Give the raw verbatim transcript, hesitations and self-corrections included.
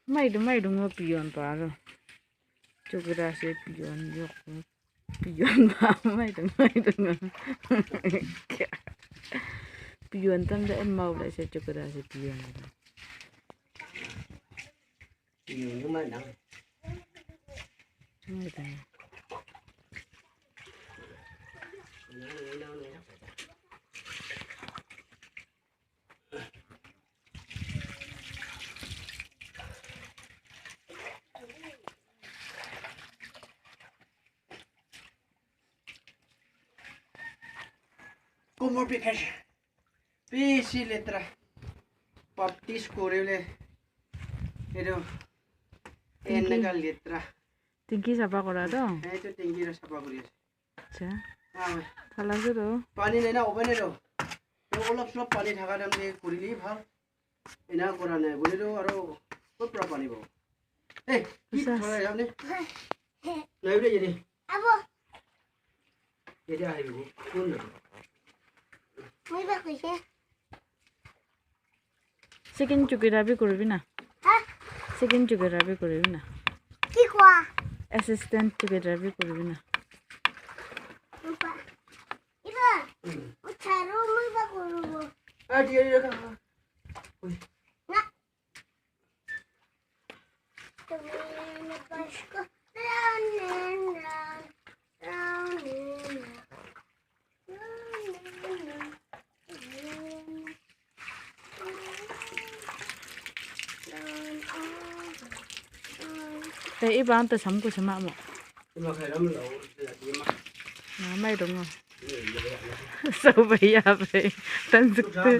Mai tu mai tu ngo pion pa ro. Chukira se pion yok. Pion pa mai tu mai tu ngo. Pion tam da en mau lai se chukira se pion. Pion tu mai nang. Mai tu. Kumur bi khaise. Bishi letra. Baptis korile. Etu. Tinki. Eneka letra. Tinki safa kora to? Etu tinki ra safa kori ase. Acha. Ah, bhal ase to. Pani nai na, open to. To olop solop pani thaka time te korile bhal. Ena kora nai. Bole to aro kot pra pani bo. Hey, ki Sas. Thora yam ne? Nai bre yede. Abo. Yede ahi bo. Kun na. Moi ba koise. Second chukira bi kuribi na. Ha? Second chukira bi kuribi na. Ki koa? Assistant chukira bi kuribi na. Rupa. Iba. Ucharu moi ba korubo. Ah, dia dia ka. Oi. Na. Tumine pasko. Round and round, round and round. Te iba ante sam ku sama mo. Na mai dong. So ba ya ba. Tan suk te.